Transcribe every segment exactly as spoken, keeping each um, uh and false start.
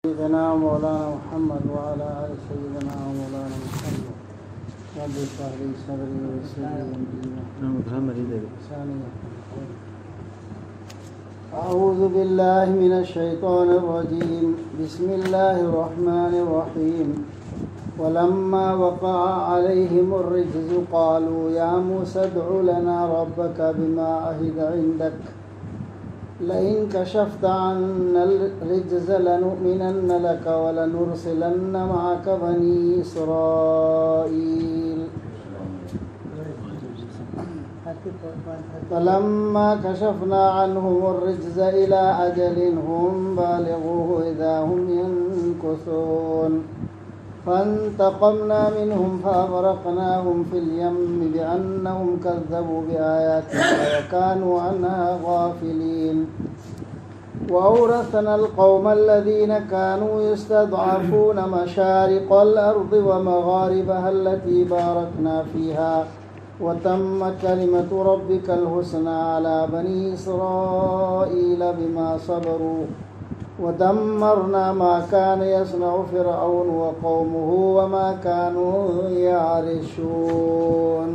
سيدنا مولانا محمد وعلى آل سيدنا مولانا محمد. رب اشرح لي صدري ويسر لي أمري واحلل عقدة من لساني يفقهوا قولي. أعوذ بالله من الشيطان الرجيم. بسم الله الرحمن الرحيم. ولما وقع عليهم الرجز قالوا يا موسى ادع لنا ربك بما عهد عندك لئن كشفت عنا الرجز لنؤمنن لك ولنرسلن معك بني إسرائيل. فلما كشفنا عنهم الرجز إلى أجل هم بالغوه إذا هم ينكثون. فانتقمنا منهم فأغرقناهم في اليم بأنهم كذبوا بآياتنا وكانوا عنها غافلين. وأورثنا القوم الذين كانوا يستضعفون مشارق الأرض ومغاربها التي باركنا فيها وتمت كلمة ربك الحسنى على بني إسرائيل بما صبروا ودمرنا ما كان يصنع فرعون وقومه وما كانوا يعرشون.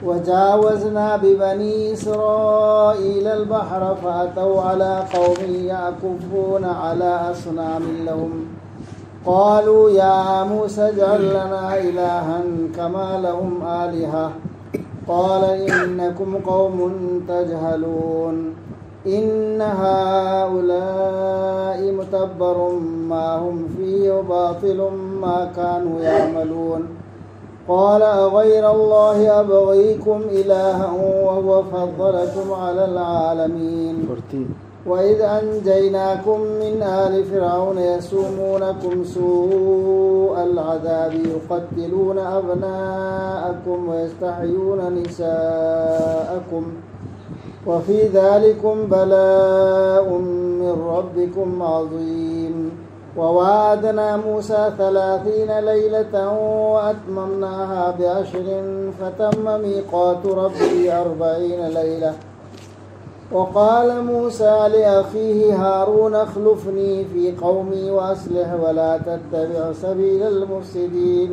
وجاوزنا ببني إسرائيل البحر فأتوا على قوم يعكفون على أصنام لهم. قالوا يا موسى اجعل لنا إلها كما لهم آلهة. قال إنكم قوم تجهلون. إن هؤلاء متبر ما هم فيه وباطل ما كانوا يعملون. قال أغير الله أبغيكم إلها وهو فضلكم على العالمين. وإذ أنجيناكم من آل فرعون يسومونكم سوء العذاب يقتلون أبناءكم ويستحيون نساءكم وفي ذلكم بلاء من ربكم عظيم. ووعدنا موسى ثلاثين ليلة وأتممناها بعشر فتم ميقات ربه أربعين ليلة وقال موسى لأخيه هارون اخلفني في قومي وأصلح ولا تتبع سبيل المفسدين.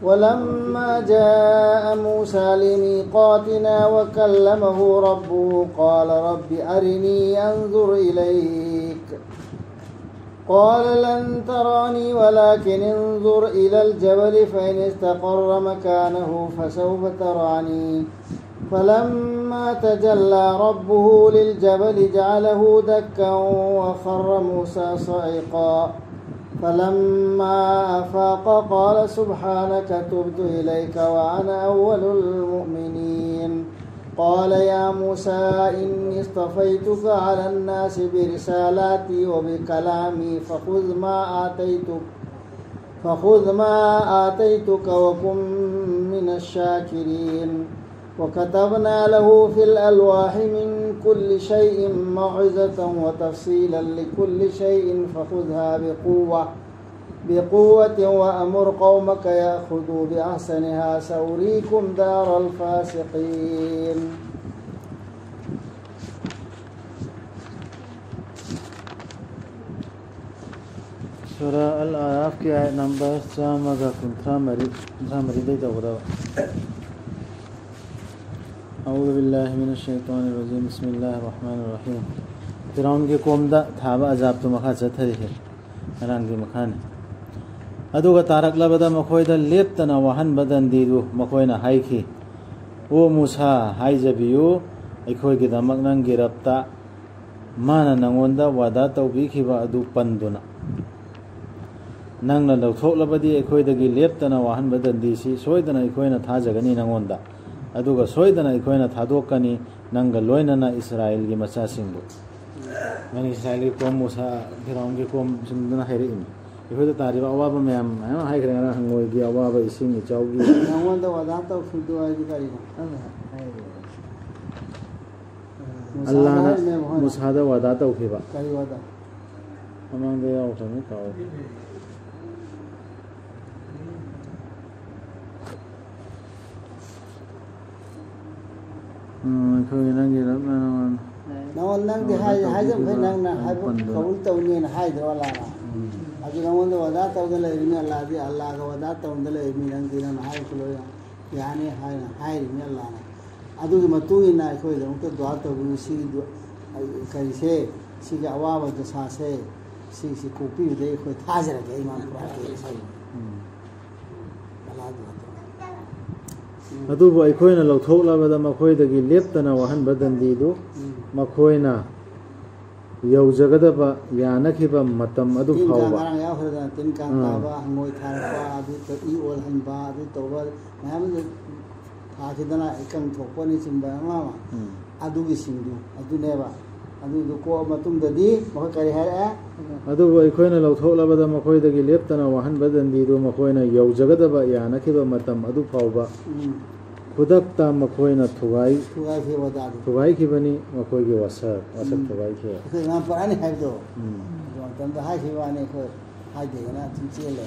ولما جاء موسى لميقاتنا وكلمه ربه قال رب أرني أنظر إليك قال لن تراني ولكن انظر إلى الجبل فإن استقر مكانه فسوف تراني. فلما تجلى ربه للجبل جعله دكا وخر موسى صعقا. فلما أفاق قال سبحانك تبت إليك وأنا أول المؤمنين. قال يا موسى إني اصطفيتك على الناس برسالاتي وبكلامي فخذ ما آتيتك فخذ ما آتيتك وكن من الشاكرين. وكتبنا له في الألواح من كل شيء موعظة وتفصيلا لكل شيء فخذها بقوة بقوة وأمر قومك يأخذوا بأحسنها سأريكم دار الفاسقين. ꯁꯨꯔꯥ ꯑꯜ ꯑꯥꯔꯥꯐꯀꯤ ꯑꯥꯌꯠ ꯅꯝꯕꯔ ꯆꯥꯝꯃꯒ ꯀꯨꯟꯊ꯭ꯔꯥ ꯃꯔꯤ, ꯀꯨꯟꯊ꯭ꯔꯥ ꯃꯔꯤꯗꯩ ꯇꯧꯒꯗꯕ꯫ أعوذ بالله من الشيطان الرجيم. بسم الله الرحمن الرحيم. ꯐꯤꯔꯥꯎꯟꯒꯤ ꯀꯣꯝꯗ ꯊꯥꯕ ꯑꯖꯥꯕꯇꯨ ꯃꯈꯥ ꯆꯠꯊꯔꯤꯁꯦ꯫ ꯉꯔꯥꯡꯒꯤ ꯃꯈꯥꯅꯤ꯫ ꯑꯗꯨꯒ ꯇꯥꯔꯛꯂꯕꯗ ꯃꯈꯣꯏꯗ ꯂꯦꯞꯇꯅ ꯋꯥꯍꯟꯕ ꯗꯟꯗꯤꯗꯨ ꯃꯈꯣꯏꯅ ꯍꯥꯏꯈꯤ, "ꯑꯣ ꯃꯨꯁꯥ, ꯍꯥꯏꯖꯕꯤꯌꯨ, ꯑꯩꯈꯣꯏꯒꯤꯗꯃꯛ ꯅꯪꯒꯤ ꯔꯕꯇ ꯃꯥꯅ ꯅꯉꯣꯟꯗ ꯋꯥꯗꯥ ꯇꯧꯕꯤꯈꯤꯕ ꯑꯗꯨ ꯄꯟꯗꯨꯅ, ꯅꯪꯅ ꯂꯧꯊꯣꯛꯂꯕꯗꯤ ꯑꯩꯈꯣꯏꯗꯒꯤ ꯂꯦꯞꯇꯅ ꯋꯥꯍꯟꯕ ꯗꯟꯗꯤꯁꯤ ꯁꯣꯏꯗꯅ ꯑꯩꯈꯣꯏꯅ ꯊꯥꯖꯒꯅꯤ ꯅꯉꯣꯟꯗ, ꯑꯗꯨꯒ ꯁꯣꯏꯗꯅ ꯑꯩꯈꯣꯏꯅ ꯊꯥꯗꯣꯛꯀꯅꯤ ꯅꯪꯒ ꯂꯣꯏꯅꯅ ꯏꯁꯔꯥꯏꯜꯒꯤ ꯃꯆꯥꯁꯤꯡꯕꯨ"꯫ ꯕꯅꯤ ꯏꯁꯔꯥꯏꯜꯒꯤ ꯀꯣꯝ ꯃꯨꯁꯥ, ꯐꯤꯔꯥꯎꯟꯒꯤ ꯀꯣꯝꯁꯤꯡꯗꯨꯅ ꯍꯥꯏꯔꯛꯏꯅꯤ꯫ ꯑꯩꯈꯣꯏꯗ ꯇꯥꯔꯤꯕ ꯑꯋꯥꯕ ꯃꯌꯥꯝ ꯃꯌꯥꯝ ꯍꯥꯏꯈ꯭ꯔꯦ ꯉꯔꯥꯡ, ꯍꯪꯉꯣꯏꯒꯤ ꯑꯋꯥꯕ, ꯏꯁꯤꯡ ꯏꯆꯥꯎꯒꯤ꯫ ꯅꯉꯣꯟꯗ ꯋꯥꯗꯥ ꯇꯧꯈꯤꯕꯗꯨ ꯍꯥꯏꯗꯤ ꯀꯔꯤꯅꯣ? ꯃꯨꯁꯥꯗ ꯑꯜꯂꯥꯅ ꯍꯥꯏꯔꯤꯅꯦꯕ ꯍꯣꯏ꯫ ꯃꯨꯁꯥꯗ ꯋꯥꯗꯥ ꯇꯧꯈꯤꯕ꯫ ꯀꯔꯤ ꯋꯥꯗꯥ? ꯃꯃꯥꯡꯗ ꯌꯥꯎꯈ꯭ꯔꯕꯅꯤ, ꯀꯥꯎꯈ꯭ꯔꯦ꯫ ꯎꯝ, ꯑꯩꯈꯣꯏꯒꯤ ꯅꯪꯒꯤ ꯔꯕꯅ ꯅꯉꯣꯟꯗ ꯅꯉꯣꯟ ꯅꯪꯗꯤ ꯍꯥꯏ ꯍꯥꯏꯖꯕꯈꯩ ꯅꯪꯅ ꯍꯥꯏꯕ ꯄꯟꯗꯅ꯫ ꯀꯕꯨꯜ ꯇꯧꯅꯤꯅ ꯍꯥꯏꯗ꯭ꯔꯣ ꯑꯜꯂꯥꯅ? ꯑꯗꯨ ꯅꯉꯣꯟꯗ ꯋꯥꯗꯥ ꯇꯧꯗ ꯂꯩꯔꯤꯅꯤ ꯑꯜꯂꯥꯗꯤ, ꯑꯜꯂꯥꯒ ꯋꯥꯗꯥ ꯇꯧꯗ ꯂꯩꯔꯤꯅꯤ, ꯅꯪꯗꯤ ꯅꯪꯅ ꯍꯥꯏꯕꯁꯨ ꯂꯣꯏ ꯌꯥꯅꯤ ꯍꯥꯏꯅ ꯍꯥꯏꯔꯤꯅꯤ ꯑꯜꯂꯥꯅ꯫ ꯑꯗꯨꯒꯤ ꯃꯇꯨꯡ ꯏꯟꯅ ꯑꯩꯈꯣꯏꯒꯤꯗꯃꯛꯇ ꯗꯨꯋꯥ ꯇꯧꯕꯤꯌꯨ꯫ ꯁꯤꯒꯤ ꯗꯨ-, ꯀꯔꯤꯁꯦ, ꯁꯤꯒꯤ ꯑꯋꯥꯕ ꯗꯁꯥꯁꯦ, ꯁꯤꯁꯤ ꯀꯣꯛꯄꯤꯕꯗ ꯑꯩꯈꯣꯏ ꯊꯥꯖꯔꯒꯦ, ꯏꯃꯥꯟ ꯄꯨꯔꯛꯀꯦ ꯏꯁꯩ꯫ ꯑꯗꯨꯕꯨ ꯑꯩꯈꯣꯏꯅ ꯂꯧꯊꯣꯛꯂꯕꯗ ꯃꯈꯣꯏꯗꯒꯤ ꯂꯦꯞꯇꯅ ꯋꯥꯍꯟꯕ ꯗꯟꯗꯤꯗꯨ ꯃꯈꯣꯏꯅ ꯌꯧꯖꯒꯗꯕ ꯌꯥꯅꯈꯤꯕ ꯃꯇꯝ ꯑꯗꯨ ꯇꯤꯟ ꯀꯥꯡ ꯐꯥꯎꯕ꯫ ꯉꯔꯥꯡ ꯌꯥꯎꯈ꯭ꯔꯦꯗꯅ, ꯇꯤꯟ ꯀꯥꯡ ꯑꯥ꯫ ꯇꯥꯕ, ꯍꯪꯉꯣꯏ ꯊꯥꯔꯛꯄ, ꯑꯗꯨ ꯏ ꯑꯣꯜꯍꯟꯕ, ꯑꯗꯨ ꯇꯧꯕ ꯃꯌꯥꯝ ꯑꯃ ꯊꯥꯈꯤꯗꯅ, ꯏꯀꯪ ꯊꯣꯛꯄꯅꯆꯤꯡꯕ ꯑꯃ ꯑꯃ꯫ ꯎꯝ꯫ ꯑꯗꯨꯒꯤꯁꯤꯡꯗꯨ ꯑꯗꯨꯅꯦꯕ꯫ ꯑꯗꯨꯗꯨ ꯀꯣꯛꯑ ꯃꯇꯨꯡꯗꯗꯤ ꯃꯈꯣꯏ ꯀꯔꯤ ꯍꯥꯏꯔꯛꯑꯦ? ꯑꯗꯨꯕꯨ ꯑꯩꯈꯣꯏꯅ ꯂꯧꯊꯣꯛꯂꯕꯗ ꯃꯈꯣꯏꯗꯒꯤ ꯂꯦꯞꯇꯅ ꯋꯥꯍꯟꯕ ꯗꯟꯗꯤꯗꯨ ꯃꯈꯣꯏꯅ ꯌꯧꯖꯒꯗꯕ ꯌꯥꯅꯈꯤꯕ ꯃꯇꯝ ꯑꯗꯨ ꯐꯥꯎꯕ ꯎꯝ꯫ ꯈꯨꯗꯛꯇ ꯃꯈꯣꯏꯅ ꯊꯨꯒꯥꯏ-, ꯊꯨꯒꯥꯏꯈꯤꯕ ꯑꯣꯖꯥꯗꯨ꯫ ꯊꯨꯒꯥꯏꯈꯤꯕꯅꯤ ꯃꯈꯣꯏꯒꯤ ꯋꯥꯁꯛ, ꯋꯥꯁꯛ ꯎꯝ꯫ ꯊꯨꯒꯥꯏꯈꯤꯕ꯫ ꯑꯩꯈꯣꯏ ꯏꯃꯥ ꯄꯔꯥꯅꯤ ꯍꯥꯏꯕꯗꯣ꯫ ꯎꯝ꯫ ꯑꯗꯨ ꯃꯇꯝꯗ ꯍꯥꯏꯈꯤꯕ ꯋꯥꯅꯤ, ꯑꯩꯈꯣꯏ ꯍꯥꯏꯗꯦꯗꯅ ꯑꯗꯨꯝ ꯆꯦꯜꯂꯦ꯫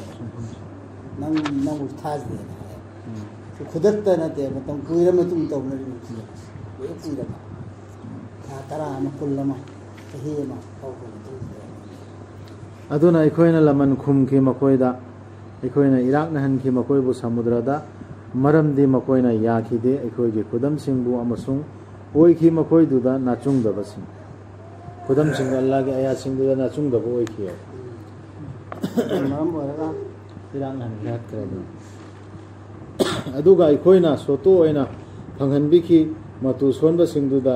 ꯅꯪ, ꯅꯪꯕꯨ ꯊꯥꯖꯗꯦꯅ ꯍꯥꯏ꯫ ꯎꯝ꯫ ꯈꯨꯗꯛꯇ ꯅꯠꯇꯦ, ꯃꯇꯝ ꯀꯨꯏꯔ ꯃꯇꯨꯡ ꯇꯧꯅꯔꯤꯕꯅꯤ꯫ ꯀꯨꯏꯔ, ꯀꯨꯏꯔꯕ꯫ ꯊꯥ ꯇꯔꯥ ꯑꯃ, ꯀꯨꯟ ꯑꯃ, ꯆꯍꯤ ꯑꯃ ꯐꯥꯎꯕ ꯃꯇꯨꯡꯗ꯫ ꯑꯗꯨꯅ ꯑꯩꯈꯣꯏꯅ ꯂꯃꯟ ꯈꯨꯝꯈꯤ ꯃꯈꯣꯏꯗ, ꯑꯩꯈꯣꯏꯅ ꯏꯔꯥꯛꯅꯍꯟꯈꯤ ꯃꯈꯣꯏꯕꯨ ꯁꯃꯨꯗ꯭ꯔꯗ, ꯃꯔꯝꯗꯤ ꯃꯈꯣꯏꯅ ꯌꯥꯈꯤꯗꯦ꯫ ꯑꯩꯈꯣꯏꯒꯤ ꯈꯨꯗꯝꯁꯤꯡꯕꯨ ꯑꯃꯁꯨꯡ ꯑꯣꯏꯈꯤ ꯃꯈꯣꯏꯗꯨꯗ ꯅꯥꯆꯨꯡꯗꯕꯁꯤꯡ꯫ ꯈꯨꯗꯝꯁꯤꯡ ꯑꯜꯂꯥꯍꯒꯤ ꯑꯌꯥꯠꯁꯤꯡꯗꯨꯗ ꯅꯥꯆꯨꯡꯗꯕ ꯑꯣꯏꯈꯤ꯫ ꯃꯔꯝ ꯑꯣꯏꯔꯒ ꯏꯔꯥꯛꯅꯍꯟꯈꯤ ꯍꯥꯠꯈ꯭ꯔꯦ ꯑꯗꯨ꯫ ꯑꯗꯨꯒ ꯑꯩꯈꯣꯏꯅ ꯁꯣꯇꯣ ꯑꯣꯏꯅ ꯐꯪꯍꯟꯕꯤꯈꯤ ꯃꯇꯨ ꯁꯣꯟꯕꯁꯤꯡꯗꯨꯗ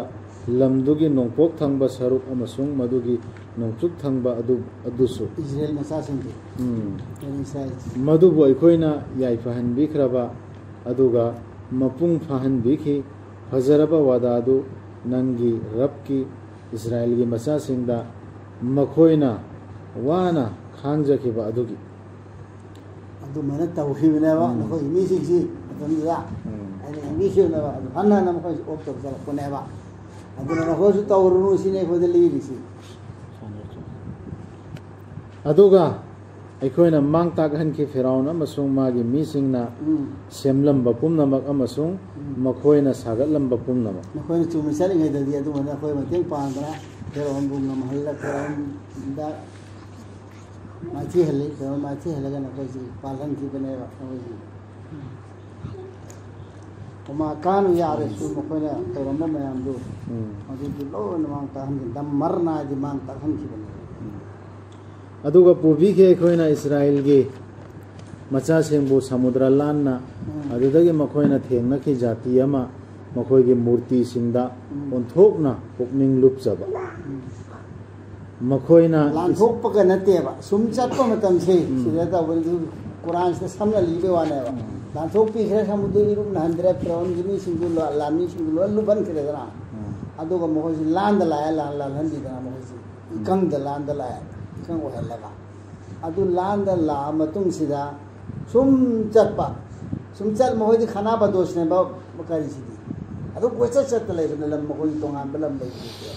ꯂꯝꯗꯨꯒꯤ ꯅꯣꯡꯄꯣꯛ ꯊꯪꯕ ꯁꯔꯨꯛ ꯑꯃꯁꯨꯡ ꯃꯗꯨꯒꯤ ꯅꯣꯡꯆꯨꯞ ꯊꯪꯕ ꯑꯗꯨ, ꯑꯗꯨꯁꯨ꯫ ꯏꯁꯔꯥꯌꯦꯜ ꯃꯆꯥꯁꯤꯡꯗꯤ꯫ ꯎꯝ꯫ ꯕꯅꯤ ꯏꯁꯔꯥꯌꯦꯜ꯫ ꯃꯗꯨꯕꯨ ꯑꯩꯈꯣꯏꯅ ꯌꯥꯏꯐꯍꯟꯕꯤꯈ꯭ꯔꯕ ꯑꯗꯨꯒ ꯃꯄꯨꯡ ꯐꯥꯍꯟꯕꯤꯈꯤ꯫ ꯐꯖꯔꯕ ꯋꯥꯗꯥꯗꯨ ꯅꯪꯒꯤ ꯔꯕꯀꯤ ꯏꯁꯔꯥꯌꯦꯜꯒꯤ ꯃꯆꯥꯁꯤꯡꯗ ꯃꯈꯣꯏꯅ ꯋꯥꯅ ꯈꯥꯡꯖꯈꯤꯕ ꯑꯗꯨꯒꯤ꯫ ꯑꯗꯨꯃꯥꯏꯅ ꯇꯧꯈꯤꯕꯅꯦꯕ ꯎꯝ꯫ ꯅꯈꯣꯏꯒꯤ ꯃꯤꯁꯤꯡꯁꯤ ꯃꯇꯝꯗꯨꯗ꯫ ꯎꯝ꯫ ꯑꯩꯅ ꯌꯦꯡꯕꯤꯈꯤꯕꯅꯦꯕ, ꯑꯗꯨ ꯍꯟꯅ ꯍꯟꯅ ꯃꯈꯣꯏꯁꯨ ꯑꯣꯞ ꯇꯧꯁꯜꯂꯛꯄꯅꯦꯕ꯫ ꯑꯗꯨꯅ ꯅꯈꯣꯏꯁꯨ ꯇꯧꯔꯨꯅꯨ ꯁꯤꯅꯤ ꯑꯩꯈꯣꯏꯗ ꯂꯤꯔꯤꯁꯤ꯫ ꯑꯗꯨꯒ ꯑꯩꯈꯣꯏꯅ ꯃꯥꯡ ꯇꯥꯛꯍꯟꯈꯤ꯫ ꯐꯤꯔꯥꯎꯟ ꯑꯃꯁꯨꯡ ꯃꯥꯒꯤ ꯃꯤꯁꯤꯡꯅ ꯎꯝ꯫ ꯁꯦꯝꯂꯝꯕ ꯄꯨꯝꯅꯃꯛ ꯑꯃꯁꯨꯡ ꯎꯝ꯫ ꯃꯈꯣꯏꯅ ꯁꯥꯒꯠꯂꯝꯕ ꯄꯨꯝꯅꯃꯛ꯫ ꯃꯈꯣꯏꯅ ꯆꯨꯝꯅ ꯆꯠꯂꯤꯉꯩꯗꯗꯤ ꯑꯗꯨꯃꯥꯏꯅ ꯑꯩꯈꯣꯏ ꯃꯇꯦꯡ ꯄꯥꯡꯗꯅ ꯐꯤꯔꯥꯎꯟꯕꯨ ꯉꯝꯍꯜꯂ-, ꯐꯤꯔꯥꯎꯟꯗ ꯃꯥꯏꯊꯤꯍꯜꯂꯤ꯫ ꯐꯤꯔꯥꯎꯟ ꯃꯥꯏꯊꯤꯍꯜꯂꯒꯅ ꯑꯩꯈꯣꯏꯁꯤ ꯄꯥꯜꯍꯟꯈꯤꯕꯅꯦꯕ ꯑꯩꯈꯣꯏꯁꯤ꯫ ꯃꯥ ꯀꯥꯅꯨ ꯌꯥꯔꯁꯨ ꯃꯈꯣꯏꯅ ꯇꯧꯔꯝꯕ ꯃꯌꯥꯝꯗꯨ ꯎꯝ꯫ ꯍꯧꯖꯤꯛꯇꯤ ꯂꯣꯏꯅ ꯃꯥꯡ ꯇꯥꯛꯍꯟꯈꯤ-, ꯗꯝꯃꯔꯅ ꯍꯥꯏꯗꯤ ꯃꯥꯡ ꯇꯥꯛꯍꯟꯈꯤꯕꯅꯦꯕ꯫ ꯑꯗꯨꯒ ꯄꯨꯕꯤꯈꯤ ꯑꯩꯈꯣꯏꯅ ꯏꯁꯔꯥꯏꯜꯒꯤ ꯃꯆꯥꯁꯤꯡꯕꯨ ꯁꯃꯨꯗ꯭ꯔ ꯂꯥꯟꯅ꯫ ꯎꯝ꯫ ꯑꯗꯨꯗꯒꯤ ꯃꯈꯣꯏꯅ ꯊꯦꯡꯅꯈꯤ ꯖꯥꯇꯤ ꯑꯃ, ꯃꯈꯣꯏꯒꯤ ꯃꯨꯔꯇꯤꯁꯤꯡꯗ ꯎꯝ꯫ ꯑꯣꯟꯊꯣꯛꯅ ꯄꯨꯛꯅꯤꯡ ꯂꯨꯞꯆꯕ꯫ ꯎꯝ꯫ ꯃꯈꯣꯏꯅ ꯂꯥꯟꯊꯣꯛꯄꯒ ꯅꯠꯇꯦꯕ, ꯁꯨꯝ ꯆꯠꯄ ꯃꯇꯝꯁꯦ ꯎꯝ꯫ ꯁꯤꯗ ꯇꯧꯕꯅꯤ꯫ ꯑꯗꯨ ꯀꯨꯔꯥꯟꯁꯤꯗ ꯁꯝꯅ ꯂꯤꯕꯩ ꯋꯥꯅꯦꯕ꯫ ꯎꯝ꯫ ꯂꯥꯟꯊꯣꯛꯄꯤꯈ꯭ꯔꯦ, ꯁꯃꯨꯗ꯭ꯔ ꯏꯔꯨꯞꯅ ꯍꯟꯗ꯭ꯔꯦ, ꯐꯤꯔꯥꯎꯟꯒꯤ ꯃꯤꯁꯤꯡꯗꯨ, ꯂ-, ꯂꯥꯟꯃꯤꯁꯤꯡꯗꯨ ꯂꯣꯏ ꯂꯨꯞꯍꯟꯈ꯭ꯔꯦꯗꯅ꯫ ꯎꯝ꯫ ꯑꯗꯨꯒ ꯃꯈꯣꯏꯁꯤ ꯂꯥꯟꯗ ꯂꯥꯛꯑꯦ, ꯂꯥꯟ ꯂꯥꯜꯍꯟꯕꯤꯗꯅ ꯃꯈꯣꯏꯁꯤ ꯏꯀꯪꯗ ꯂꯥꯟꯗ ꯂꯥꯛꯑꯦ, ꯏꯀꯪ ꯑꯣꯏꯍꯜꯂꯒ꯫ ꯑꯗꯨ ꯂꯥꯟꯗ ꯂꯥꯛꯑ ꯃꯇꯨꯡꯁꯤꯗ ꯁꯨꯝ ꯆꯠꯄ, ꯁꯨꯝ ꯆꯠ, ꯃꯈꯣꯏꯗꯤ ꯈꯅꯥ ꯕꯗꯣꯁꯅꯦꯕ ꯀꯔꯤꯁꯤꯗꯤ꯫ ꯑꯗꯨ ꯀꯣꯏꯆꯠ ꯆꯠꯇ ꯂꯩꯕꯅ ꯂꯝ, ꯃꯈꯣꯏꯒꯤ ꯇꯣꯉꯥꯟꯕ ꯂꯝ ꯂꯩꯇꯦ꯫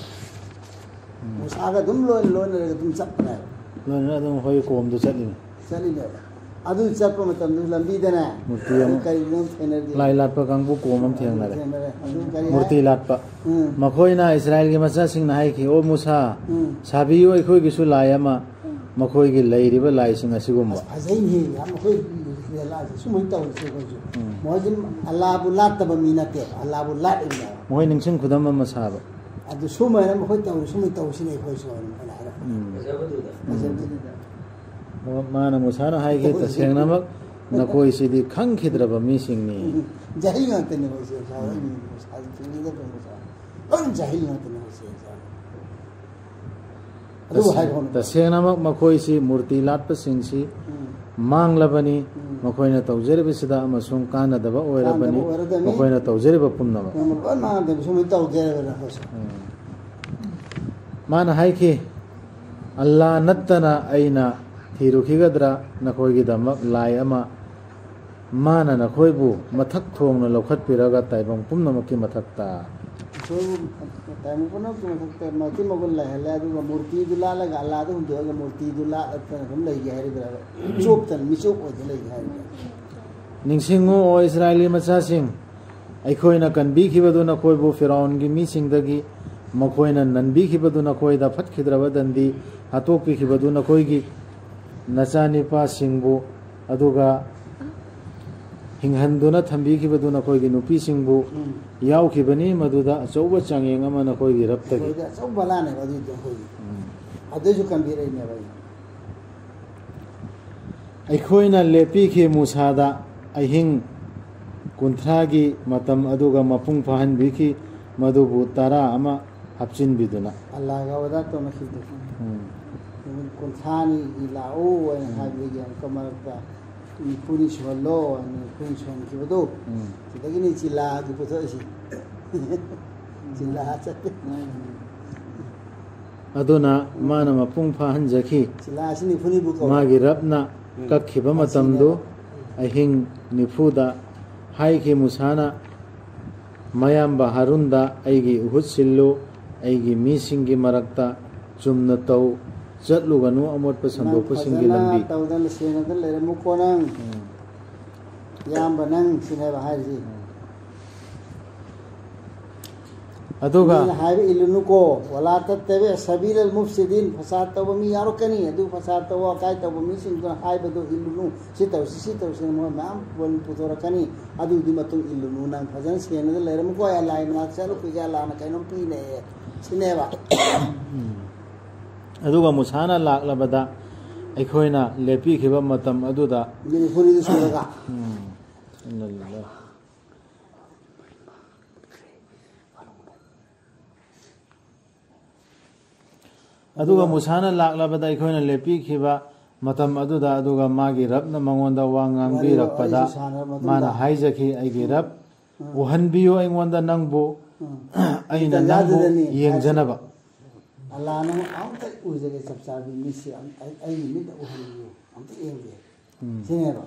ꯎꯝ꯫ ꯃꯨꯁꯥꯒ ꯑꯗꯨꯝ ꯂꯣꯏꯅ ꯂꯣꯏꯅꯔꯒ ꯑꯗꯨꯝ ꯆꯠꯄꯅꯦꯕ꯫ ꯂꯣꯏꯅꯅ ꯑꯗꯨꯝ ꯍꯣꯏ ꯀꯣꯝꯗ ꯆꯠꯂꯤꯅꯤ꯫ ꯆꯠꯂꯤꯅꯦꯕ꯫ ꯑꯗꯨ ꯆꯠꯄ ꯃꯇꯝꯗ ꯂꯝꯕꯤꯗꯅꯦ ꯃꯨꯔꯇꯤ ꯑꯃ꯫ ꯀꯔꯤꯅꯣ ꯊꯦꯡꯅꯔꯗꯤ? ꯂꯥꯏ ꯂꯥꯠꯄ ꯀꯥꯡꯕꯨ ꯀꯣꯝ ꯑꯃ ꯊꯦꯡꯅꯔꯦ꯫ ꯊꯦꯡꯅꯔꯦ꯫ ꯑꯗꯨ ꯀꯔꯤ ꯍꯥꯏ? ꯃꯨꯔꯇꯤ ꯂꯥꯠꯄ꯫ ꯎꯝ꯫ ꯃꯈꯣꯏꯅ ꯏꯁꯔꯥꯏꯜꯒꯤ ꯃꯆꯥꯁꯤꯡꯅ ꯍꯥꯏꯈꯤ, "ꯑꯣ ꯃꯨꯁꯥ, ꯎꯝ꯫ ꯁꯥꯕꯤꯌꯨ ꯑꯩꯈꯣꯏꯒꯤꯁꯨ ꯂꯥꯏ ꯑꯃ, ꯎꯝ꯫ ꯃꯈꯣꯏꯒꯤ ꯂꯩꯔꯤꯕ ꯂꯥꯏꯁꯤꯡ ꯑꯁꯤꯒꯨꯝꯕ"꯫ ꯑꯁ, ꯐꯖꯩꯅꯦ꯫ ꯌꯥꯝ ꯑꯩꯈꯣꯏ ꯂꯥꯏꯁꯦ ꯁꯨꯃꯥꯏꯅ ꯇꯧꯔꯤꯁꯦ ꯑꯩꯈꯣꯏꯁꯨ꯫ ꯎꯝ꯫ ꯃꯣꯏꯗꯤ ꯑꯜꯂꯥꯕꯨ ꯂꯥꯠꯇꯕ ꯃꯤ ꯅꯠꯇꯦ, ꯑꯜꯂꯥꯕꯨ ꯂꯥꯠꯂꯤꯕꯅꯦꯕ꯫ ꯃꯈꯣꯏ ꯅꯤꯡꯁꯤꯡ ꯈꯨꯗꯝ ꯑꯃ ꯁꯥꯕ꯫ ꯑꯗꯨ ꯁꯨꯃꯥꯏꯅ ꯃꯈꯣꯏ ꯇꯧꯔꯤ, ꯁꯨꯃꯥꯏꯅ ꯇꯧꯁꯤꯅꯦ ꯑꯩꯈꯣꯏꯁꯨ ꯍꯥꯏꯅ ꯑꯩꯅ ꯍꯥꯏꯔꯛꯄ꯫ ꯎꯝ꯫ ꯐꯖꯕꯗꯨꯗ꯫ ꯐꯖꯕꯗꯨꯗ꯫ ꯃꯥ-, ꯃꯥꯅ ꯃꯨꯁꯥꯅ ꯍꯥꯏꯈꯤ, "ꯇꯁꯦꯡꯅꯃꯛ ꯅꯈꯣꯏꯁꯤꯗꯤ ꯈꯪꯈꯤꯗ꯭ꯔꯕ ꯃꯤꯁꯤꯡꯅꯤ"꯫ ꯎꯝ, ꯖꯥꯍꯤꯜ ꯉꯥꯛꯇꯅꯦ ꯃꯣꯏꯁꯦ, ꯃꯨꯁꯥ ꯍꯣꯏ, ꯎꯝ꯫ ꯃꯨꯁꯥ ꯆꯨꯝꯃꯤꯗ ꯃꯨꯁꯥ꯫ ꯂꯣꯏ ꯖꯥꯍꯤꯜ ꯉꯥꯛꯇꯅꯦ ꯃꯣꯏꯁꯦ, ꯃꯨꯁꯥ꯫ ꯑꯗꯨꯕꯨ ꯇꯁꯦꯡ-, ꯍꯥꯏꯕ ꯍꯧꯅ꯫ ꯇꯁꯦꯡꯅꯃꯛ ꯃꯈꯣꯏꯁꯤ ꯃꯨꯔꯇꯤ ꯂꯥꯠꯄꯁꯤꯡꯁꯤ ꯎꯝ꯫ ꯃꯥꯡꯂꯕꯅꯤ꯫ ꯎꯝ꯫ ꯃꯈꯣꯏꯅ ꯇꯧꯖꯔꯤꯕꯁꯤꯗ ꯑꯃꯁꯨꯡ ꯀꯥꯟꯅꯗꯕ ꯑꯣꯏꯔꯕꯅꯤ꯫ ꯀꯥꯟꯅꯗꯕ ꯑꯣꯏꯔꯕꯅꯤ꯫ ꯃꯈꯣꯏꯅ ꯇꯧꯖꯔꯤꯕ ꯄꯨꯝꯅꯃꯛ꯫ ꯄꯨꯝꯅꯃꯛ ꯂꯣꯏ ꯃꯥꯡꯗꯕ ꯁꯨꯝ ꯇꯧꯖꯔꯕꯅꯤ ꯑꯩꯈꯣꯏꯁꯨ꯫ ꯎꯝ꯫ ꯃꯥꯅ ꯍꯥꯏꯈꯤ, "ꯑꯜꯂꯥ ꯅꯠꯇꯅ ꯑꯩꯅ ꯊꯤꯔꯨꯈꯤꯒꯗ꯭ꯔꯥ ꯅꯈꯣꯏꯒꯤꯗꯃꯛ ꯂꯥꯏ ꯑꯃ? ꯃꯥꯅ ꯅꯈꯣꯏꯕꯨ ꯃꯊꯛ ꯊꯣꯡꯅ ꯂꯧꯈꯠꯄꯤꯔꯒ ꯇꯥꯏꯕꯪ ꯄꯨꯝꯅꯃꯛꯀꯤ ꯃꯊꯛꯇ"꯫ ꯁꯣꯏꯕꯨꯝ ꯇꯥꯏꯃꯨꯛ ꯄꯨꯝꯅꯃꯛꯀꯤ ꯃꯊꯛꯇ ꯃꯇꯤ ꯃꯒꯨꯟ ꯂꯩꯍꯜꯂꯦ, ꯑꯗꯨꯒ ꯃꯨꯔꯇꯤꯗꯨ ꯂꯥꯠꯂꯒ ꯑꯜꯂꯥꯗꯨ ꯍꯨꯟꯗꯣꯛꯑꯒ ꯃꯨꯔꯇꯤꯗꯨ ꯂꯥꯠꯂꯒ ꯑꯗꯨꯝ ꯂꯩꯒꯦ ꯍꯥꯏꯔꯤꯕ꯭ꯔꯥꯕ? ꯆꯣꯞꯇꯅ ꯃꯤꯆꯣꯞ ꯑꯣꯏꯗ ꯂꯩꯒꯦ ꯍꯥꯏꯔꯤꯕ꯭ꯔꯥ? ꯅꯤꯡꯁꯤꯡꯉꯨ, ꯑꯣ ꯏꯁꯔꯥꯌꯦꯂꯤ ꯃꯆꯥꯁꯤꯡ, ꯑꯩꯈꯣꯏꯅ ꯀꯟꯕꯤꯈꯤꯕꯗꯨ ꯅꯈꯣꯏꯕꯨ ꯐꯤꯔꯥꯎꯟꯒꯤ ꯃꯤꯁꯤꯡꯗꯒꯤ, ꯃꯈꯣꯏꯅ ꯅꯟꯕꯤꯈꯤꯕꯗꯨ ꯅꯈꯣꯏꯗ ꯐꯠꯈꯤꯗ꯭ꯔꯕ ꯗꯟꯗꯤ ꯍꯥꯠꯇꯣꯛꯄꯤꯈꯤꯕꯗꯨ ꯅꯈꯣꯏꯒꯤ ꯅꯆꯥꯅꯤꯄꯥꯁꯤꯡꯕꯨ, ꯑꯗꯨꯒ ꯍꯤꯡꯍꯟꯗꯨꯅ ꯊꯝꯕꯤꯈꯤꯕꯗꯨ ꯅꯈꯣꯏꯒꯤ ꯅꯨꯄꯤꯁꯤꯡꯕꯨ ꯎꯝ꯫ ꯌꯥꯎꯈꯤꯕꯅꯤ, ꯃꯗꯨꯗ ꯑꯆꯧꯕ ꯆꯥꯡꯌꯦꯡ ꯑꯃ ꯅꯈꯣꯏꯒꯤ ꯔꯕꯇꯒꯤ꯫ ꯑꯩꯈꯣꯏꯗ ꯑꯆꯧꯕ ꯕꯂꯥꯅꯦꯕ ꯑꯗꯨꯏꯗꯣ ꯑꯩꯈꯣꯏꯒꯤ꯫ ꯎꯝ꯫ ꯑꯗꯨꯏꯁꯨ ꯀꯟꯕꯤꯔꯛꯏꯅꯦꯕ ꯑꯩꯅ꯫ ꯑꯩꯈꯣꯏꯅ ꯂꯦꯞꯄꯤꯈꯤ ꯃꯨꯁꯥꯗ ꯑꯍꯤꯡ ꯀꯨꯟꯊ꯭ꯔꯥꯒꯤ ꯃꯇꯝ ꯑꯗꯨꯒ ꯃꯄꯨꯡ ꯐꯥꯍꯟꯕꯤꯈꯤ, ꯃꯗꯨꯕꯨ ꯇꯔꯥ ꯑꯃ ꯍꯥꯞꯆꯤꯟꯕꯤꯗꯨꯅ꯫ ꯑꯜꯂꯥꯍꯒ ꯋꯥꯗꯥ ꯇꯧꯅꯈꯤꯕꯗꯣ꯫ ꯎꯝ꯫ ꯅꯨꯃꯤꯠ ꯀꯨꯟꯊ꯭ꯔꯥꯅꯤꯒꯤ ꯂꯥꯛꯎ ꯍꯥꯏꯅ ꯎꯝ꯫ ꯍꯥꯏꯕꯗꯒꯤ ꯑꯃꯨꯛꯀ ꯃꯔꯛꯇ ꯅꯤꯐꯨꯅꯤ ꯁꯨꯍꯜꯂꯣ ꯍꯥꯏꯅ ꯅꯤꯐꯨꯅꯤ ꯁꯨꯍꯟꯈꯤꯕꯗꯣ꯫ ꯎꯝ꯫ ꯁꯤꯗꯒꯤꯅꯤ ꯆꯤꯂꯥꯒꯤ ꯄꯨꯊꯣꯛꯏꯁꯤ꯫ ꯆꯤꯂꯥ ꯆꯠꯇꯦ꯫ ꯑꯗꯨꯅ ꯃꯥꯅ ꯃꯄꯨꯡ ꯐꯥꯍꯟꯖꯈꯤ꯫ ꯆꯤꯂꯥ ꯑꯁꯤ ꯅꯤꯐꯨꯅꯤꯕꯨ ꯀꯧꯏ꯫ ꯃꯥꯒꯤ ꯔꯕꯅ ꯎꯝ꯫ ꯀꯛꯈꯤꯕ ꯃꯇꯝꯗꯨ ꯑꯁꯤꯅꯦꯕ꯫ ꯑꯍꯤꯡ ꯅꯤꯐꯨꯗ ꯍꯥꯏꯈꯤ ꯃꯨꯁꯥꯅ ꯃꯌꯥꯝꯕ ꯍꯥꯔꯨꯟꯗ, "ꯑꯩꯒꯤ ꯏꯍꯨꯠ ꯁꯤꯜꯂꯨ, ꯑꯩꯒꯤ ꯃꯤꯁꯤꯡꯒꯤ ꯃꯔꯛꯇ ꯆꯨꯝꯅ ꯇꯧ, ꯆꯠꯂꯨꯒꯅꯨ ꯑꯃꯣꯠꯄ ꯅꯪ ꯁꯟꯗꯣꯛꯄꯁꯤꯡꯒꯤ ꯐꯖꯅ ꯂꯝꯕꯤ"꯫ ꯇꯧꯗꯅ ꯁꯦꯡꯅꯗꯅ ꯂꯩꯔꯝꯃꯨꯀꯣ ꯅꯪ꯫ ꯎꯝ꯫ ꯏꯌꯥꯝꯕ ꯅꯪ ꯁꯤꯅꯦꯕ ꯍꯥꯏꯔꯤꯁꯤ꯫ ꯎꯝ꯫ ꯑꯗꯨꯒ ꯃꯤꯅ ꯍꯥꯏꯕ ꯏꯜꯂꯨꯅꯨꯀꯣ, "ꯋꯥꯂꯥ ꯇꯠꯇꯕꯤ ꯁꯕꯤꯂꯜ ꯃꯨꯐꯁꯤꯗꯤꯟ", ꯐꯁꯥꯗ ꯇꯧꯕ ꯃꯤ ꯌꯥꯎꯔꯛꯀꯅꯤ꯫ ꯑꯗꯨ ꯐꯁꯥꯗ ꯇꯧꯕ, ꯑꯀꯥꯏ ꯇꯧꯕ ꯃꯤꯁꯤꯡꯗꯨꯅ ꯍꯥꯏꯕꯗꯨ ꯏꯜꯂꯨꯅꯨ꯫ "ꯁꯤ ꯇꯧꯁꯤ, ꯁꯤ ꯇꯧꯁꯤ", ꯃꯣꯏ ꯃꯌꯥꯝ ꯄꯨꯊꯣꯔꯛꯀꯅꯤ꯫ ꯑꯗꯨꯒꯤ ꯃꯇꯨꯡ ꯏꯜꯂꯨꯅꯨ꯫ ꯅꯪ ꯐꯖꯅ ꯁꯦꯡꯅꯗ ꯂꯩꯔꯝꯃꯨꯀꯣ, ꯑꯩ ꯑꯜꯂꯥꯍꯒꯤ ꯃꯅꯥꯛꯇ ꯆꯠꯂꯨꯈꯤꯒꯦ, ꯑꯜꯂꯥꯍꯅ ꯀꯩꯅꯣꯝ ꯄꯤꯅꯦꯌꯦ꯫ ꯁꯤꯅꯦꯕ꯫ ꯎꯝ꯫ ꯑꯗꯨꯒ ꯃꯨꯁꯥꯅ ꯂꯥꯛꯂꯕꯗ ꯑꯩꯈꯣꯏꯅ ꯂꯦꯞꯄꯤꯈꯤꯕ ꯃꯇꯝ ꯑꯗꯨꯗ ꯃꯤꯅꯤꯠ ꯍꯨꯝꯐꯨꯗꯨ ꯁꯨꯔꯒ꯫ ꯎꯝ꯫ ꯏꯟꯅ ꯂꯤꯜꯂꯥꯍ꯫ ꯑꯗꯨꯒ ꯃꯨꯁꯥꯅ ꯂꯥꯛꯂꯕꯗ ꯑꯩꯈꯣꯏꯅ ꯂꯦꯞꯄꯤꯈꯤꯕ ꯃꯇꯝ ꯑꯗꯨꯗ, ꯑꯗꯨꯒ ꯃꯥꯒꯤ ꯔꯕꯅ ꯃꯉꯣꯟꯗ ꯋꯥ ꯉꯥꯡꯕꯤꯔꯛꯄꯗ ꯋꯥꯔꯤꯁꯨ ꯁꯥꯟꯅꯔꯕ ꯃꯇꯨꯡꯗ꯫ ꯃꯥꯅ ꯍꯥꯏꯖꯈꯤ, "ꯑꯩꯒꯤ ꯔꯕ, ꯎꯝ꯫ ꯎꯍꯟꯕꯤꯌꯨ ꯑꯩꯉꯣꯟꯗ ꯅꯪꯕꯨ, ꯎꯝ꯫ ꯑꯩꯅ ꯅꯪꯕꯨ ꯇꯟꯖꯥꯗꯨꯗꯅꯤ ꯍꯥꯏꯁꯦ꯫ ꯌꯦꯡꯖꯅꯕ"꯫ ꯑꯜꯂꯥꯍꯅ ꯑꯃꯨꯛꯇ ꯎꯖꯒꯦ ꯆꯞ ꯆꯥꯕꯤ ꯃꯤꯠꯁꯦ ꯑꯝ-, ꯑꯩ, ꯑꯩꯒꯤ ꯃꯤꯠꯅ ꯎꯍꯟꯕꯤꯌꯨ, ꯑꯝꯇ ꯌꯦꯡꯒꯦ꯫ ꯎꯝ꯫ ꯁꯤꯅꯦꯕ꯫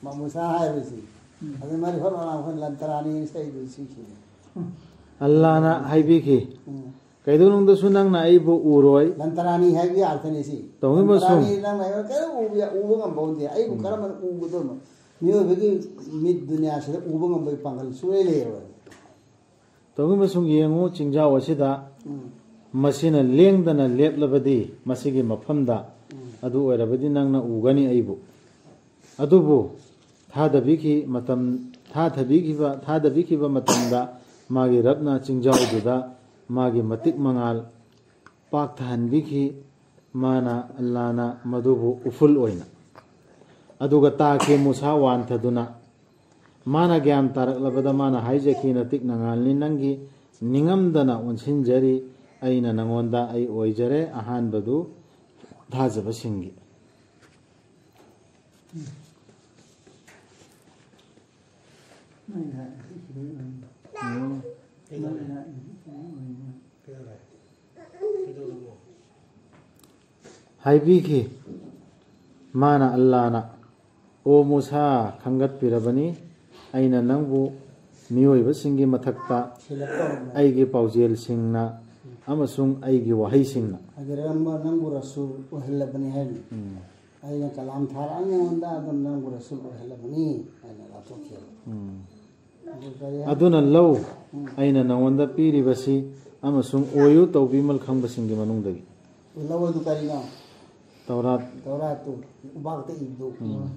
ꯃꯥ ꯃꯨꯁꯥ ꯍꯥꯏꯔꯤꯁꯤ꯫ ꯎꯝ꯫ ꯑꯗꯩ ꯃꯥꯗꯤ ꯍꯣꯠ ꯍꯣꯠ ꯍꯣꯠ ꯂꯟ ꯇꯔꯥꯅꯤ ꯏꯁꯩꯗꯨ ꯁꯤꯈꯤꯕꯅꯤ꯫ ꯎꯝ꯫ ꯑꯜꯂꯥꯅ ꯍꯥꯏꯕꯤꯈꯤ, ꯎꯝ꯫ "ꯀꯩꯗꯧꯅꯨꯡꯗꯁꯨ ꯅꯪꯅ ꯑꯩꯕꯨ ꯎꯔꯣꯏ"꯫ ꯂꯟꯇꯔꯥꯅꯤ ꯍꯥꯏꯕꯒꯤ ꯑꯔꯊꯅꯤ ꯁꯤ꯫ ꯇꯧꯅꯤꯡꯕ ꯁꯨꯝ꯫ ꯂꯟꯇꯔꯥꯅꯤ ꯅꯪꯅ ꯑꯩꯉꯣꯟꯗ ꯀꯔꯤꯝ ꯎꯕ, ꯎꯕ ꯉꯝꯕ ꯅꯠꯇꯦ꯫ ꯑꯩꯕꯨ ꯎꯝ꯫ ꯀꯔꯝꯕꯅ ꯎꯒꯗꯕꯅꯣ? ꯃꯤꯑꯣꯏꯕꯒꯤ ꯃꯤꯠ ꯗꯨꯅꯤꯌꯥꯁꯤꯗ ꯎꯕ ꯉꯝꯕꯒꯤ ꯄꯥꯡꯒꯜ ꯁꯨꯡꯂꯩ ꯂꯩꯔꯣꯏ꯫ ꯇꯧꯅꯤꯡꯕ ꯁꯨꯝ ꯌꯦꯡꯉꯨ, ꯆꯤꯡꯖꯥꯎ ꯑꯁꯤꯗ ꯎꯝ꯫ ꯃꯁꯤꯅ ꯂꯦꯡꯗꯅ ꯂꯦꯞꯂꯕꯗꯤ ꯃꯁꯤꯒꯤ ꯃꯐꯝꯗ, ꯎꯝ꯫ ꯑꯗꯨ ꯑꯣꯏꯔꯕꯗꯤ ꯅꯪꯅ ꯎꯒꯅꯤ ꯑꯩꯕꯨ꯫ ꯑꯗꯨꯕꯨ ꯊꯥꯗꯕꯤꯈꯤ ꯃꯇꯝ, ꯊꯥꯊꯕꯤꯈꯤꯕ, ꯊꯥꯗꯕꯤꯈꯤꯕ ꯃꯇꯝꯗ ꯃꯥꯒꯤ ꯔꯕꯅ ꯆꯤꯡꯖꯥꯎꯗꯨꯗ ꯃꯥꯒꯤ ꯃꯇꯤꯛ ꯃꯉꯥꯜ ꯄꯥꯛꯊꯍꯟꯕꯤꯈꯤ꯫ ꯃꯥꯅ, ꯑꯜꯂꯥꯅ ꯃꯗꯨꯕꯨ ꯎꯐꯨꯜ ꯑꯣꯏꯅ꯫ ꯑꯗꯨꯒ ꯇꯥꯈꯤ ꯃꯨꯁꯥ ꯋꯥꯟꯊꯗꯨꯅ꯫ ꯃꯥꯅ ꯒ꯭ꯌꯥꯟ ꯇꯥꯔꯛꯂꯕꯗ ꯃꯥꯅ ꯍꯥꯏꯖꯈꯤ, "ꯅꯇꯤꯛ ꯅꯉꯥꯜꯅꯤ, ꯅꯪꯒꯤ ꯅꯤꯡꯉꯝꯗꯅ ꯑꯣꯟꯁꯤꯟꯖꯔꯤ꯫ ꯑꯩꯅ ꯅꯉꯣꯟꯗ ꯑꯩ ꯑꯣꯏꯖꯔꯦ, ꯑꯍꯥꯟꯕꯗꯨ ꯊꯥꯖꯕꯁꯤꯡꯒꯤ"꯫ ꯍꯥꯏꯕꯤꯈꯤ꯫ ꯃꯥꯅ, ꯑꯜꯂꯥꯅ, "ꯑꯣ ꯃꯨꯁꯥ, ꯈꯪꯒꯠꯄꯤꯔꯕꯅꯤ, ꯑꯩꯅ ꯅꯪꯕꯨ ꯃꯤꯑꯣꯏꯕꯁꯤꯡꯒꯤ ꯃꯊꯛꯇ ꯁꯦꯂꯦꯛ ꯇꯧꯔꯝꯃꯦ꯫ ꯑꯩꯒꯤ ꯄꯥꯎꯖꯦꯜꯁꯤꯡꯅ ꯑꯃꯁꯨꯡ ꯑꯩꯒꯤ ꯋꯥꯍꯩꯁꯤꯡꯅ"꯫ ꯑꯗꯨꯗ ꯅꯪꯕꯨ, ꯅꯪꯕꯨ ꯔꯁꯨꯜ ꯑꯣꯏꯍꯜꯂꯕꯅꯤ ꯍꯥꯏꯔꯤ꯫ ꯎꯝ꯫ "ꯑꯩꯅ ꯀꯂꯥꯝ ꯊꯥꯔꯛꯑꯅꯤ ꯅꯉꯣꯟꯗ, ꯑꯗꯨꯝ ꯅꯪꯕꯨ ꯔꯁꯨꯜ ꯑꯣꯏꯍꯜꯂꯕꯅꯤ" ꯍꯥꯏꯅ ꯂꯥꯞꯊꯣꯛꯈꯤꯕ꯫ ꯎꯝ꯫ ꯑꯗꯨ ꯀꯔꯤ ꯍꯥꯏ? "ꯑꯗꯨꯅ ꯂꯧ, ꯎꯝ꯫ ꯑꯩꯅ ꯅꯉꯣꯟꯗ ꯄꯤꯔꯤꯕꯁꯤ ꯑꯃꯁꯨꯡ ꯑꯣꯏꯌꯨ ꯇꯧꯕꯤꯃꯜ ꯈꯪꯕꯁꯤꯡꯒꯤ ꯃꯅꯨꯡꯗꯒꯤ"꯫ ꯂꯧ ꯑꯗꯨ ꯀꯔꯤꯅꯣ? ꯇꯧꯔꯥꯠ꯫ ꯇꯧꯔꯥꯠꯇꯨ, ꯎꯕꯥꯛꯇ ꯏꯕꯗꯨ꯫ ꯎꯝ꯫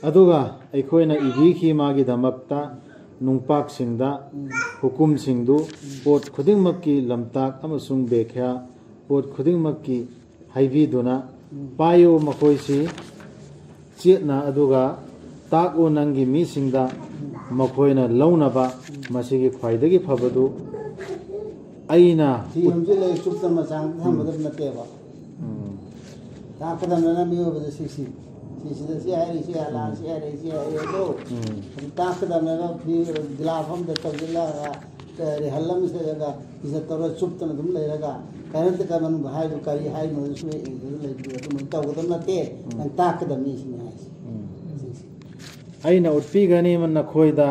ꯑꯗꯨꯒ ꯑꯩꯈꯣꯏꯅ ꯏꯕꯤꯈꯤ ꯃꯥꯒꯤꯗꯃꯛꯇ ꯅꯨꯡꯄꯥꯛꯁꯤꯡꯗ ꯎꯝ꯫ ꯍꯨꯀꯨꯝꯁꯤꯡꯗꯨ, ꯎꯝ꯫ ꯄꯣꯠ ꯈꯨꯗꯤꯡꯃꯛꯀꯤ ꯂꯝꯇꯥꯛ ꯑꯃꯁꯨꯡ ꯕꯦꯈ꯭ꯌꯥ, ꯄꯣꯠ ꯈꯨꯗꯤꯡꯃꯛꯀꯤ ꯍꯥꯏꯕꯤꯗꯨꯅ, ꯎꯝ꯫ "ꯄꯥꯏꯌꯨ ꯃꯈꯣꯏꯁꯤ ꯆꯦꯠꯅ, ꯑꯗꯨꯒ ꯇꯥꯛꯎ ꯅꯪꯒꯤ ꯃꯤꯁꯤꯡꯗ, ꯃꯈꯣꯏꯅ ꯂꯧꯅꯕ ꯃꯁꯤꯒꯤ ꯈ꯭ꯋꯥꯏꯗꯒꯤ ꯐꯕꯗꯨ ꯑꯩꯅ ꯐꯤ ꯎꯠ-" ꯑꯃꯁꯨ ꯂꯩ, ꯆꯨꯞꯇꯅ ꯃꯆꯥꯡ ꯊꯝꯒꯗꯕ ꯅꯠꯇꯦꯕ꯫ ꯎꯝ꯫ ꯇꯥꯛꯀꯗꯕꯅꯤꯅ ꯃꯤꯑꯣꯏꯕꯗ ꯁꯤ, ꯁꯤ, ꯁꯤꯁꯤꯗ ꯁꯤ ꯍꯥꯏꯔꯤ, ꯁꯤ ꯑꯂꯥ, ꯎꯝ꯫ ꯁꯤ ꯍꯥꯏꯔꯤ, ꯁꯤ ꯍꯥꯏꯔꯤ ꯑꯗꯣ ꯎꯝ꯫ ꯑꯗꯨ ꯇꯥꯛꯀꯗꯕꯅꯤꯅ ꯐꯤ ꯒꯤꯂꯥꯐ ꯑꯃꯗ ꯇꯧꯁꯤꯜꯂꯒ, ꯔꯤꯍꯜ ꯑꯃ ꯁꯦꯠꯂꯒ, ꯏꯖꯠ ꯇꯧꯔ ꯆꯨꯞꯇꯅ ꯑꯗꯨꯝ ꯂꯩꯔꯒ, ꯀꯔꯤꯝꯇ ꯀꯔꯤ ꯃꯅꯨꯡꯗ ꯍꯥꯏꯕ ꯀꯔꯤ ꯍꯥꯏꯅꯣ ꯁꯨꯡꯌꯦꯡ ꯌꯦꯡꯗꯅ ꯂꯩꯕꯗꯨ ꯑꯗꯨꯃꯥꯏꯅ ꯇꯧꯒꯗꯕ ꯅꯠꯇꯦ꯫ ꯎꯝ꯫ ꯅꯪ ꯇꯥꯛꯀꯗꯕꯅꯤ ꯁꯤꯅꯤ ꯍꯥꯏꯁꯦ꯫ ꯎꯝ꯫ ꯁꯤꯁꯦ꯫ "ꯑꯩꯅ ꯎꯠꯄꯤꯒꯅꯤ ꯅꯈꯣꯏꯗ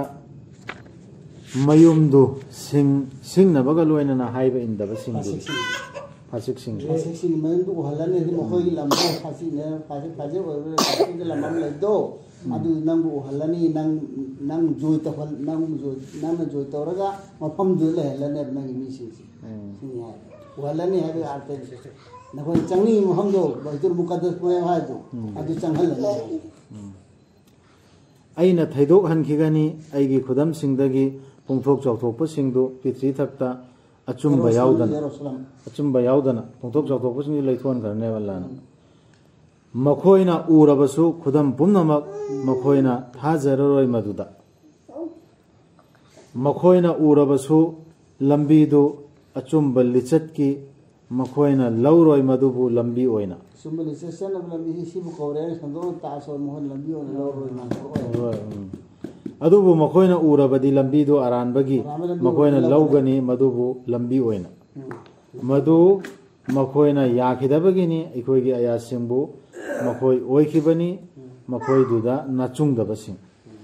ꯃꯌꯨꯝꯗꯨ ꯁꯤꯡ-, ꯁꯤꯡꯅꯕꯒ ꯂꯣꯏꯅꯅ ꯍꯥꯏꯕ ꯏꯟꯗꯕꯁꯤꯡꯗꯨ꯫ ꯐꯥꯁꯤꯛꯁꯤꯡ꯫ ꯐꯥꯁꯤꯛꯁꯤꯡ꯫ ꯐꯥꯁꯤꯛꯁꯤꯡꯒꯤ ꯃꯌꯨꯝꯗꯨ ꯎꯍꯜꯂꯅꯤ, ꯍꯥꯏꯗꯤ ꯃꯈꯣꯏꯒꯤ ꯂꯝꯗꯣ ꯐꯥꯁꯤꯛꯅꯦ, ꯐꯥꯁꯤꯛ, ꯐꯥꯁꯤꯛ ꯑꯣꯏꯕ ꯐꯥꯁꯤꯛꯀꯤ ꯂꯝ ꯑꯃ ꯂꯩꯕꯗꯣ, ꯎꯝ꯫ ꯑꯗꯨ ꯅꯪꯕꯨ ꯎꯍꯜꯂꯅꯤ, ꯅꯪ, ꯅꯪ ꯖꯣꯏ ꯇꯧꯍꯜ-, ꯅꯪ ꯖꯣꯏ, ꯅꯪꯅ ꯖꯣꯏ ꯇꯧꯔꯒ ꯃꯐꯝꯗꯨꯗ ꯂꯩꯍꯜꯂꯅꯦꯕ ꯅꯪꯒꯤ ꯃꯤꯁꯤꯡꯁꯦ꯫ ꯎꯝ꯫ ꯁꯤꯅꯤ ꯍꯥꯏ꯫ ꯎꯍꯜꯂꯅꯤ ꯍꯥꯏꯕꯒꯤ ꯑꯥꯔꯊꯅꯤ꯫ ꯅꯈꯣꯏ ꯆꯪꯅꯤꯡꯉꯤ ꯃꯐꯝꯗꯣ, ꯕꯩꯇꯨꯜ ꯃꯨꯀꯗꯁ ꯍꯥꯏꯗꯣ, ꯎꯝ꯫ ꯑꯗꯨ ꯆꯪꯍꯜꯂꯅꯤ꯫ ꯎꯝ꯫ ꯑꯩꯅ ꯊꯩꯗꯣꯛꯍꯟꯈꯤꯒꯅꯤ, ꯑꯩꯒꯤ ꯈꯨꯗꯝꯁꯤꯡꯗꯒꯤ ꯄꯣꯡꯊꯣꯛ ꯆꯥꯎꯊꯣꯛꯄꯁꯤꯡꯗꯨ ꯄ꯭ꯔꯤꯊꯤꯕꯤ ꯊꯛꯇ ꯑꯆꯨꯝꯕ ꯌꯦꯔꯨꯁꯂꯝ, ꯌꯥꯎꯗꯅ, ꯌꯦꯔꯨꯁꯂꯝ꯫ ꯑꯆꯨꯝꯕ ꯌꯥꯎꯗꯅ ꯄꯣꯡꯊꯣꯛ ꯆꯥꯎꯊꯣꯛꯄꯁꯤꯡꯗꯨ ꯂꯩꯊꯣꯛꯍꯟꯈ꯭ꯔꯅꯦꯕ ꯑꯜꯂꯥꯅ꯫ ꯎꯝ꯫ ꯃꯈꯣꯏꯅ ꯎꯔꯕꯁꯨ ꯈꯨꯗꯝ ꯄꯨꯝꯅꯃꯛ ꯃꯈꯣꯏꯅ ꯊꯥꯖꯔꯔꯣꯏ ꯃꯗꯨꯗ꯫ ꯃꯈꯣꯏꯅ ꯎꯔꯕꯁꯨ ꯂꯝꯕꯤꯗꯨ ꯑꯆꯨꯝꯕ ꯂꯤꯆꯠꯀꯤ ꯃꯈꯣꯏꯅ ꯂꯧꯔꯣꯏ ꯃꯗꯨꯕꯨ ꯂꯝꯕꯤ ꯑꯣꯏꯅ꯫ ꯑꯆꯨꯝꯕ ꯂꯤꯆꯠ ꯆꯠꯅꯕ ꯂꯝꯕꯤ ꯁꯤꯕꯨ ꯀꯧꯔꯦ ꯍꯥꯏꯅ ꯁꯟꯗꯣꯛꯅ ꯇꯥꯛꯑꯁꯨ ꯃꯈꯣꯏꯅ ꯂꯝꯕꯤ ꯑꯣꯏꯅ ꯂꯧꯔꯣꯏ, ꯉꯥꯡꯊꯣꯛꯑꯣꯏ꯫ ꯂꯧꯔꯣꯏ, ꯎꯝ꯫ ꯑꯗꯨꯕꯨ ꯃꯈꯣꯏꯅ ꯎꯔꯕꯗꯤ ꯂꯝꯕꯤꯗꯨ ꯑꯔꯥꯟꯕꯒꯤ ꯑꯔꯥꯟꯕ ꯂꯝꯕꯤ ꯃꯈꯣꯏꯅ ꯑꯣꯏꯅ ꯂꯧꯒꯅꯤ꯫ ꯂꯧꯒꯅꯤ ꯃꯗꯨꯕꯨ ꯂꯝꯕꯤ ꯑꯣꯏꯅ꯫ ꯎꯝ꯫ ꯃꯗꯨ ꯃꯈꯣꯏꯅ ꯌꯥꯈꯤꯗꯕꯒꯤꯅꯤ, ꯑꯩꯈꯣꯏꯒꯤ ꯑꯥꯌꯥꯠꯁꯤꯡꯕꯨ ꯃꯈꯣꯏ ꯑꯣꯏꯈꯤꯕꯅꯤ, ꯎꯝ꯫ ꯃꯈꯣꯏꯗꯨꯗ ꯅꯥꯆꯨꯡꯗꯕꯁꯤꯡ꯫ ꯎꯝ꯫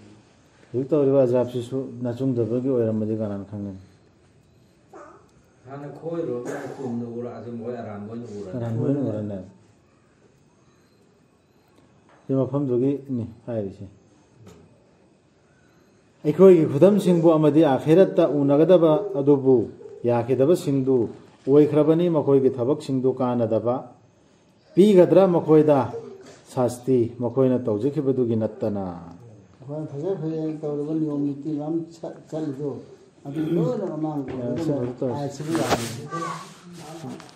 ꯍꯧꯖꯤꯛ ꯇꯧꯔꯤꯕ ꯑꯖꯥꯕꯁꯤꯁꯨ ꯅꯥꯆꯨꯡꯗꯕꯒꯤ ꯑꯣꯏꯔꯝꯃꯗꯤ ꯀꯅꯥꯅ ꯈꯪꯒꯅꯤ? ꯍꯥꯟꯅ ꯈꯣꯏꯔꯨꯔꯒ ꯆꯨꯝꯅ ꯎꯔꯛꯑꯁꯨ ꯃꯈꯣꯏ ꯑꯔꯥꯟꯕ ꯑꯣꯏꯅ ꯎꯔꯅꯤ꯫ ꯑꯔꯥꯟꯕ ꯑꯣꯏꯅ ꯎꯔꯅꯤ꯫ ꯁꯤ ꯃꯐꯝꯗꯨꯒꯤꯅꯤ ꯍꯥꯏꯔꯤꯁꯦ꯫ ꯑꯩꯈꯣꯏꯒꯤ ꯈꯨꯗꯝꯁꯤꯡꯕꯨ ꯑꯃꯗꯤ ꯑꯥꯈꯤꯔꯠꯇ ꯎꯅꯒꯗꯕ ꯑꯗꯨꯕꯨ ꯌꯥꯈꯤꯗꯕꯁꯤꯡꯗꯨ ꯑꯣꯏꯈ꯭ꯔꯕꯅꯤ, ꯃꯈꯣꯏꯒꯤ ꯊꯕꯛꯁꯤꯡꯗꯨ ꯀꯥꯟꯅꯗꯕ꯫ ꯄꯤꯒꯗ꯭ꯔꯥ ꯃꯈꯣꯏꯗ ꯁꯥꯁꯇꯤ, ꯃꯈꯣꯏꯅ ꯇꯧꯖꯈꯤꯕꯗꯨꯒꯤ ꯅꯠꯇꯅ? ꯑꯩꯈꯣꯏꯅ ꯐꯖ ꯐꯖꯅ ꯇꯧꯔꯤꯕ ꯅꯤꯌꯣꯝ ꯅꯤꯇꯤ ꯃꯌꯥꯝ ꯆꯠ-, ꯆꯠꯂꯤꯗꯣ, ꯑꯗꯨ ꯂꯣꯏꯅ ꯃꯃꯥꯡꯗ ꯌꯥꯔꯦ, ꯁꯤ ꯂꯣꯏꯅ ꯇꯧꯔꯁꯤ꯫ ꯑꯥꯏꯠꯁꯤꯕꯨ ꯌꯥꯗ꯭ꯔꯗꯤ,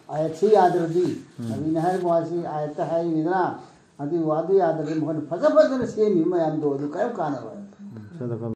ꯑꯥꯏꯠꯁꯤ ꯌꯥꯗ꯭ꯔꯗꯤ, ꯎꯝ꯫ ꯅꯕꯤꯅ ꯍꯥꯏꯔꯤꯕ ꯋꯥꯁꯤ ꯑꯥꯏꯠꯇ ꯍꯥꯏꯔꯤꯅꯤꯗꯅ, ꯑꯗꯨ ꯋꯥꯗꯨ ꯌꯥꯗ꯭ꯔꯗꯤ ꯃꯈꯣꯏꯅ ꯐꯖ ꯐꯖꯅ ꯁꯦꯝꯃꯤꯕ ꯃꯌꯥꯝꯗꯣ ꯑꯗꯨ ꯀꯔꯤꯝ ꯀꯥꯟꯅꯔꯣꯏ꯫ ꯎꯝ, ꯁꯗꯀꯜ